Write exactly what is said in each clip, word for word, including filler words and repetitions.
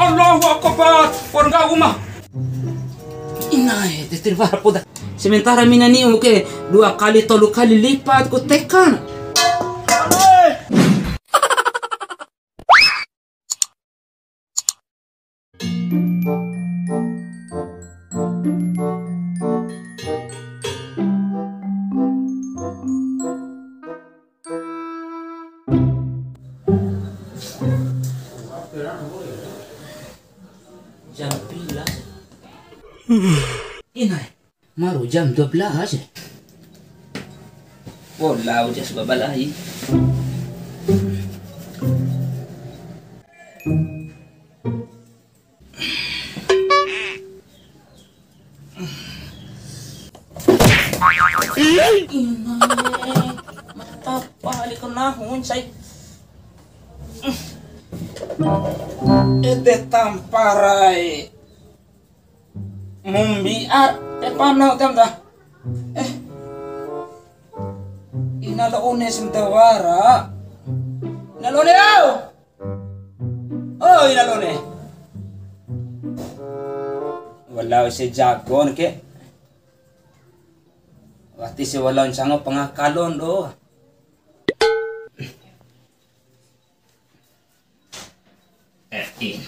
Allahu Akbar, warga uma. Inae, tetir wara poda. Sementara mina ni'u ke dua kali, tolu kali lipat ku tekan. Jam pila? Inae, maru jam dua belas. Wala uja sababa lai. Inae, mata pali kena hunsai. Ede tamparai. Mumbiar, pepana utam ta. Eh. Ina la One sentawara. Ina la One au. Oh, ina la One. Walau ese jagon ke. Wati se walau ncango pangakalon do. Eh, i.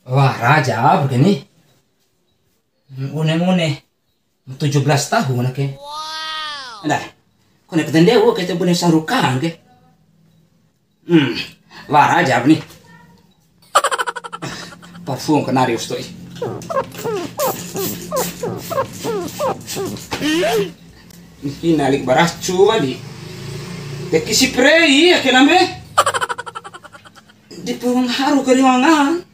Wara aja begini. Mune-mune. Tujuh belas tahun ake. Ndah. Kone petende wo kete bune sarukan ke. Hmm. Wara aja ni. Parfum kenari ustoi. Ini nalik baracu wali. Teki spray ya kenambe. Di purung haru keriwangan.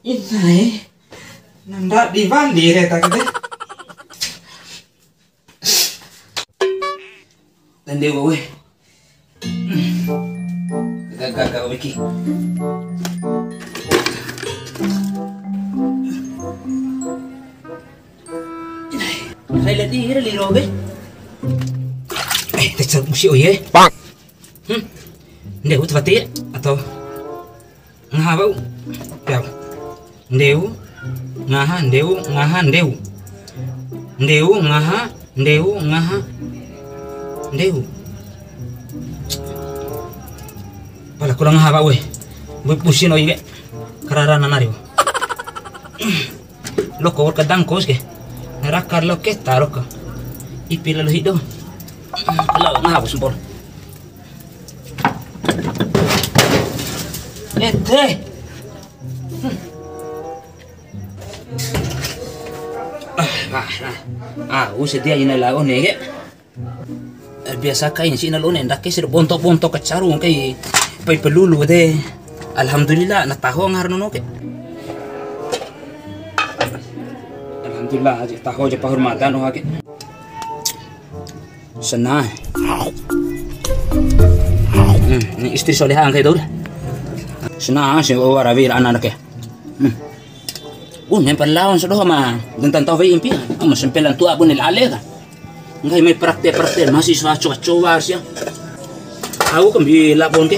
Inae, nanda di wali re ta kede. Tende we. Gaga gaga weki. Rai lati ira liro be. Eh, te cak musi oye. Bang. Hmm. Nde ut fati atau ngaha bau. Yau. Ndeu, ngaha, ndeu, ngaha, ndeu. Ndeu, ngaha, ndeu, ngaha, ndeu. Pala kula ngaha wa'u e. Bui pusi no ire. Karara nanari. Loko warka dangkos ke. Raka lo keta roka. Ipi lalo hido. Kalau ngaha bos mpor. Ede. Ah, ah, ah. Ah, usia dia ina lao ne ke. Eh, biasa kai si ina lao ne ndake si bonto-bonto kacaru kai pai pelulu de. Alhamdulillah na taho ngar nono ke. Alhamdulillah aja taho aja pahurmatan oh ke. Sena. Hmm, ni istri soleha nggahi dou. Sena si wara wira ana ke. Hmm. Bune pa laon sia doho ma, denta ntau wei impi, ama sempelan tua bune lale ka. Nggahi mai praktek-praktek mahasiswa cowa-cowa sia. Au kambila bon ke.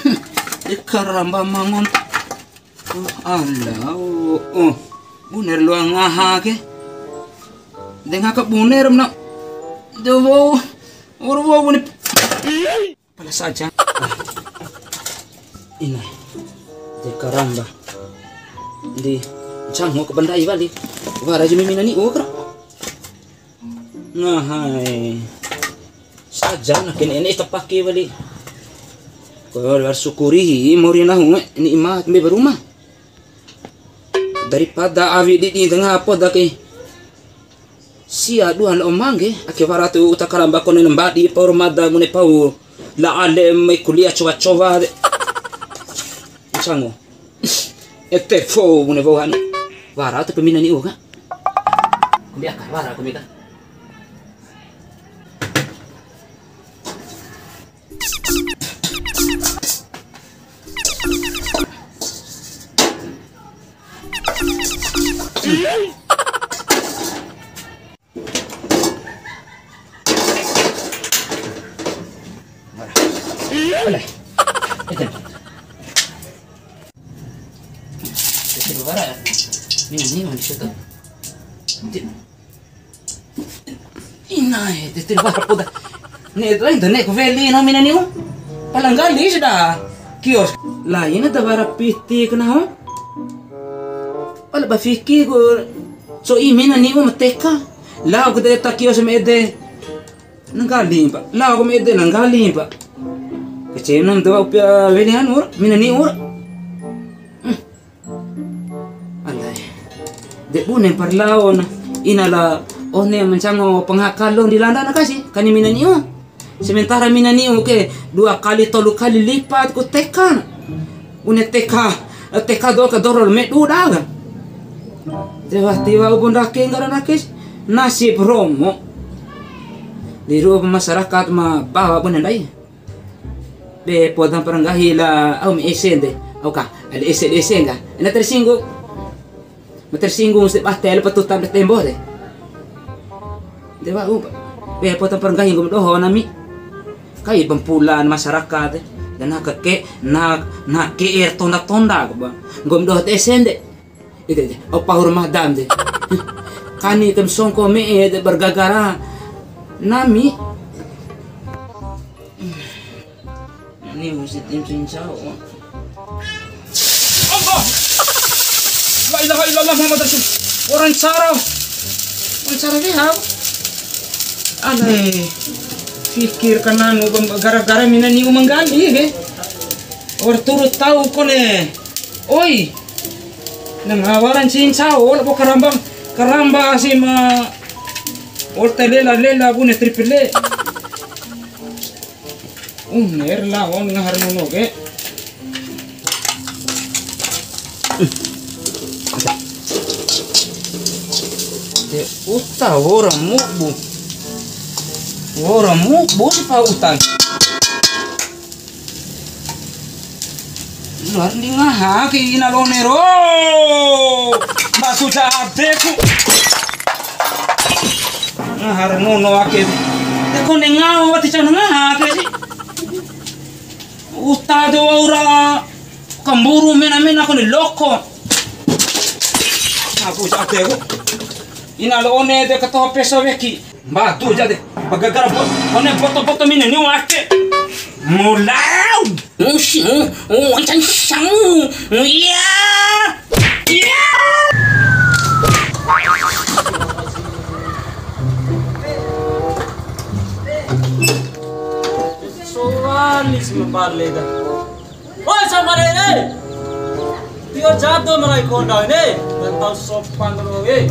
Hmm. Ika ramba mangon. Oh, Allah. Oh, oh. Bune loa ngaha ke. De ngaha ka bune ro mena. De wou. Wou, wou, bune. Pala saja. Ina. De karamba. Ndi ncango ka ba ndai wali. Wara ja mimi nani ukra. Nah, hai. Saja na kene ene tapake wali. Ko wali syukuri mori nahu nikmat mbe baruma. Daripada awi di di tengah apa dah ke. Sia dua lo mangge, ake wara tu uta karamba kone mbadi pau mada mune pau. La ale mai kuliah cowa-cowa de. Sango. Ete fo mune bau anu. Wara tu pemina ni uga. Kombi aka, wara kombi ka. Ole. Ede. Ede bara. Mina ni'u di situ. Ina e, ede bara poda. Ne'e lain de ne'e ku weli na mina ni'u. Pala nggali sudah kios. Laina da bara piti kena ho. Pala ba fiki ku. So i mina ni'u ma teka. Lao ku de ta kios ma ede. Na nggali, Pak. Lao ku ma ede na nggali, Pak. Kacei nam tu, Pak, upia weli anu, mina ni'u. Hmm. Alai. De bune parlao na. Ina la one ma ncango pangaha kalo di landa na kasi. Kani mina ni'u. Sementara mina ni'u ke dua kali, tolu kali lipat ku teka. Bune teka, teka dou ka doro me du da ka. Tiwa-tiwa ubun dake nggara nakes, nasib romo. Di ru'u masyarakat ma bawa bune ndai. Be poda mpara nggahi la au ma ese nde. Au ka, ada ese, ese ngga. Ena tersinggung. Ma tersinggung se bate la patuta de tembo de. De wa'u, be poda mpara nggahi nggomi doho nami. Kai pempulan masyarakat, de. Dan na keke, na, na ke'er tonda-tonda, ba. Nggomi doho te ese nde. Ede, ede. Au pahu ra madam de. Kani tem songko me'e de bergagara. Nami. Ini mesti tim cincau. Allah. La ilaha illallah Muhammad Rasul. Orang cara. Orang cara dia. Alai. Fikir kananu gara-gara mina ni'u ma nggali ke. Or turu tau kone. Oi. Nang awaran cincau, labo karamba, karamba si ma. Or te lela, lela bune triple. Uner la on ngahar nono ke. Te uta wora mubu. Wora mubu si pa uta. Luar ndi ngaha ke ina la One ro. Maksud adeku. Ngahar nono ake. Te kone ngau wati cau ngaha ake si. Uta do wa'ura kamburu mena-mena kone loko. Aku jate ku. Ina la One de katoho peso weki. Mbatu jate. Bagagara bot-, kone boto-boto mina ni'u ake. Mulau. Musi, mu, mu, wancan sang. Iya. Iya. Soalis mabale dah. Oi, samare e! Tio jado malai konda ne, dan tau sopan ro e.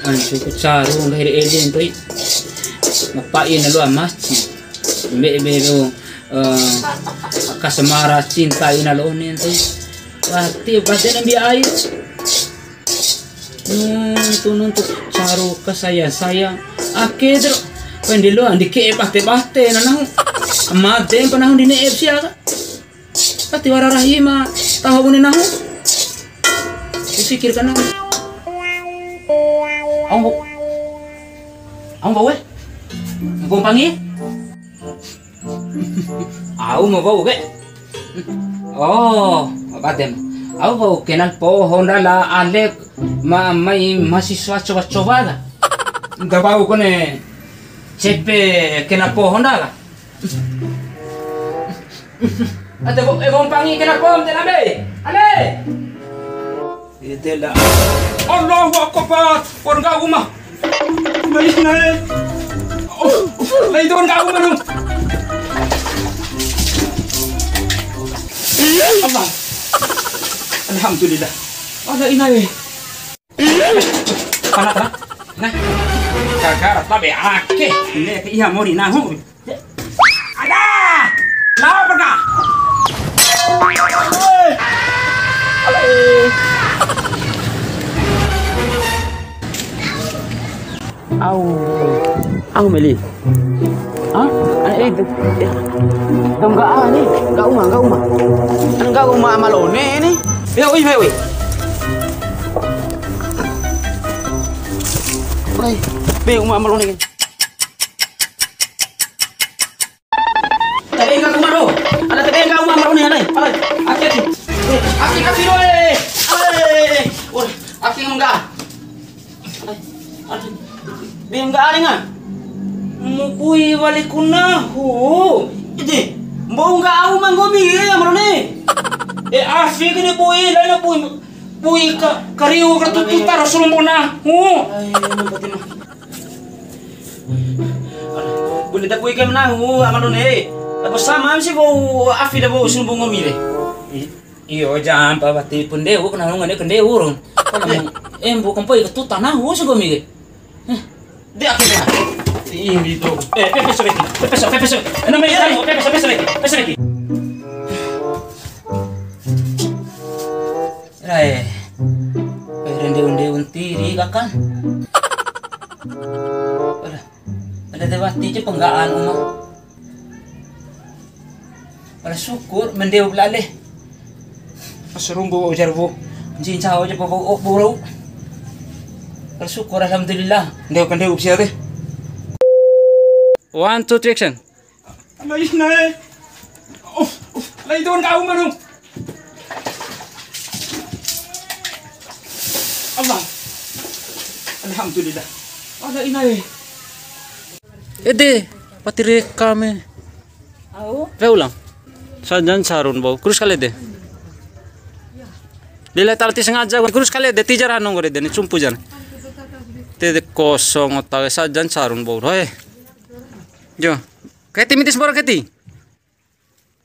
Ancu ku caru nggahi re ede ntoi. Ngapain lu amaci? Mbe be lu, eh, kasemara cinta ina la One ntoi. Wati bade nambi ayu. Nuntu, nuntu, caru ka sayang, sayang. Ake dro. Pendilo andi ke bate-bate na nahu. Made pa nahu di ne'e sia ka. Pasti wara rahima. Tahu bune nahu. Difikir ka nahu. Au nggo. Au nggo we. Nggo mpangi. Au ma wa'u ke. Oh, badem. Au wa'u kenal poho ndala ale ma mai mahasiswa coba-coba ka. Nda wa'u kone cepe kenal poho ndala. Ate bo, e bo mpangi kenal poho ndala be. Ale. Ede la. Allahu Akbar. Warga uma. Lai nai. Oh, lai don ka uma. Allah. Alhamdulillah. Ala inae. Pana, pana. Nah. Gaga rata be ake. Ini ke iya mori nahu. Ada! Lapar kah? Au, au meli. Hah? Ane Itu. Enggak ah ni, enggak uma, enggak uma. Enggak uma Ama La One ni. Ya, oi, oi, oi. Oi, be uma Ama La One ni. Tabe enggak uma do. Ada tabe enggak uma Ama La One ni, alai. Alai. Aki, aki. Eh, aki, aki do, eh. Alai. Wah, aki enggak. Be ngga ari nga? Mu bui wali ku nahu. Ede, mbou ngga au ma nggomi ke, Ama La One? E, afi ke ni bui, laina bui, bui ka, kariu ka tutu tara sarumbu nahu. Ai, mantap, Tino. Bune ta bui ke ma nahu, Ama La One. Apa sama si bou afi da bou sarumbu nggomi re? Iyo, jampa wati pun deu, kena ngone ke deu run. Kena mu, embu kempoi ke tuta nahu si nggomi ke. De ake de. Ini tu. Eh, pepe sore. Pepe sore, pepe sore. Nama ya, pepe sore, pepe sore. Pepe sore. Rai. Pe rende unde untiri kakan. Ada, ada de wati je penggaan uma. Pala syukur, mendeu lale. Sarumbu ujar bu. Jinca aja pokok oh, buru. Pala syukur, alhamdulillah. Ndeu, ndeu sia de. One, two, three, action. Alai, nai. Oh, oh, lai tuan kau manu. Allah. Alhamdulillah. Ada inai. Ede, pati rekam e. Au? Pe ulang. Sajan sarun bau. Kurus kali de. Bila talti sengaja, kurus kali de, tijar anu gore de, ni cumpu jan. Te de kosong otak, sajan sarun bau. Hoi. Jo. Keti mitis bor keti.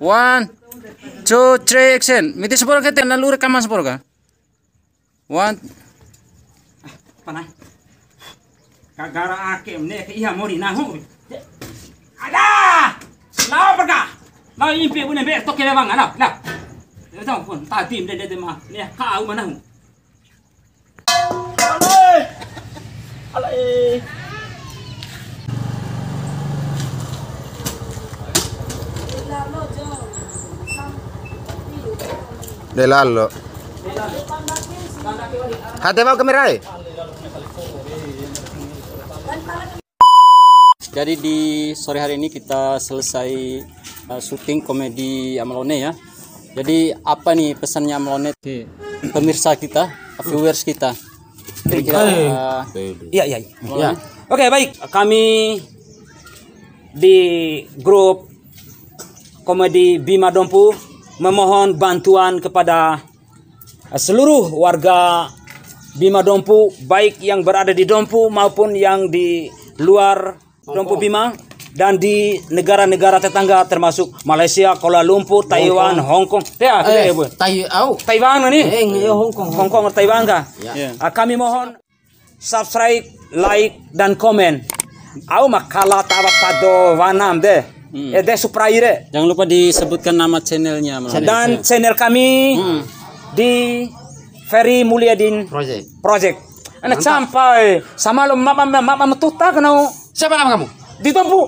One, two, three, action. Mitis bor keti, na lu rekaman bor ka? One. Ah, pana. Kagara ake mene ke iha mori nahu. Ada. Lao perka. Lao impi bune be toke lewang, lao, lao. Itu pun tadi mene de ma. Ni ka au ma nahu. Alai. Alai. De lalo. Hate mau kamera e? Jadi di sore hari ini kita selesai, eh, syuting komedi Ama La One ya. Jadi apa nih pesannya Ama La One, pemirsa kita, viewers kita? Kira-kira, eh, iya, iya, iya. Oke, baik. Kami di grup komedi Bima Dompu memohon bantuan kepada seluruh warga Bima Dompu, baik yang berada di Dompu maupun yang di luar Dompu Bima, dan di negara-negara tetangga termasuk Malaysia, Kuala Lumpur, Taiwan, Hong Kong. Ya, eh, Taiwan ni. Eh, Hong Kong. Hong Kong, Taiwan ka? Ya. Ah, kami mohon subscribe, like, dan komen. Au ma kala tawa pado wanam de. Hmm. Eh, de subscribe re. Jangan lupa disebutkan nama channelnya, Mas. Dan channel kami di Ferry Mulyadin Project. Project. Ana campa, eh. Sama lo mama, mama, mama tuta kenau. Siapa nama kamu? Di Dompu.